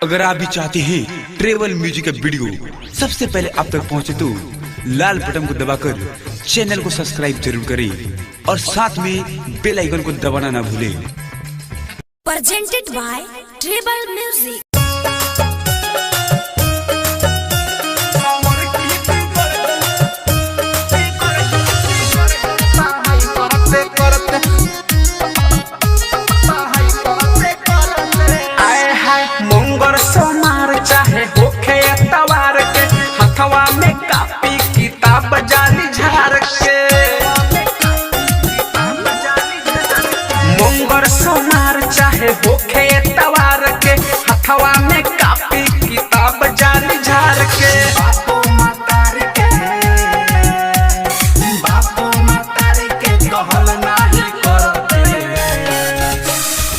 अगर आप भी चाहते हैं ट्रेवल म्यूजिक का वीडियो सबसे पहले आप तक पहुंचे तो लाल बटन को दबाकर चैनल को सब्सक्राइब जरूर करें और साथ में बेल आइकन को दबाना ना भूलें। Presented by Treble Music. आए हाय मंगर सोमार चाहे होखे तवार के हथवा में कापी किताब जाली झार के। मंगर सोमार चाहे होखे तवार के हथवा में कापी किताब जाली झार के। बापो मातार के, बापो मातार के कहल नाही करते।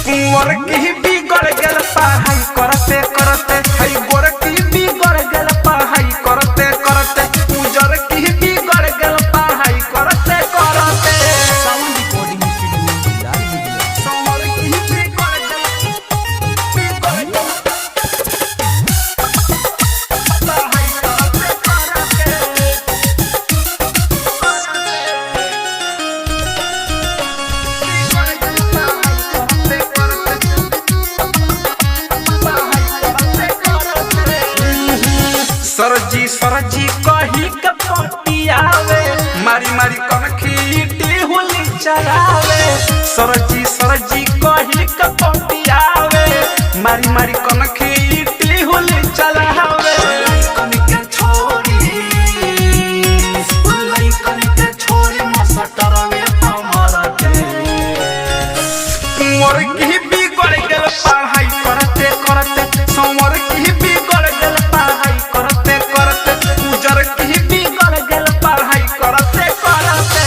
कुंवर की बिगड़ गेल पढ़ाई करते करते, हई गोर की बिगड़ गेल पढ़ाई करते करते, उजर की बिगड़ गेल पढ़ाई करते करते। संवर की बिगड़ गेल, बिगड़ गेल पढ़ाई करते करते। सरजी सरजी कही के पटियावे, मारी मारी कनखी टिहुली चलावे। सरजी सरजी कही के पटियावे, मारी मारी कनखी टिहुली चलावे। कनके छोरी, कनके छोरी मसटरवे पमरते। कुंवर की बिगड़ गेल पढ़ाई करते करते, संवर की बिगड़ गेल पढ़ाई करते करते, उजर की बिगड़ गेल पढ़ाई करते करते।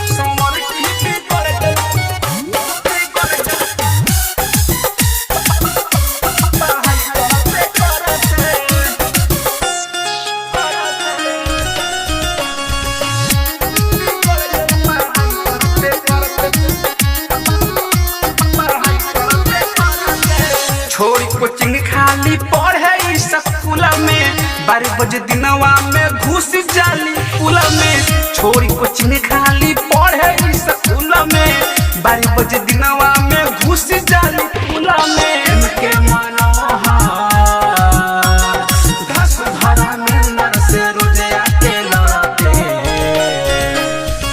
संवर की बिगड़ गेल, बिगड़ गेल पढ़ाई करते करते। छोरी कोचिंग खाली पढ़े स्कूल में, 12 बजे दिनवा में घुस जाली स्कूल में। छोरी कोचिंग खाली पढ़े स्कूल में, 12 बजे दिनवा में घुस जाली स्कूल में। इनके मनोहर धस धरा में नर से रोजे आके लड़ते।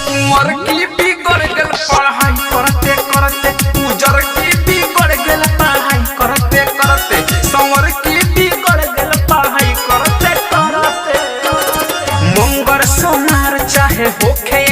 कुंवर की बिगड़ गेल पढ़ाई करते करते, उजर की बिगड़ गेल पढ़ाई करते करते, संवर की बिगड़ गेल पढ़ाई करते करते। मंगर सोमार चाहे होखे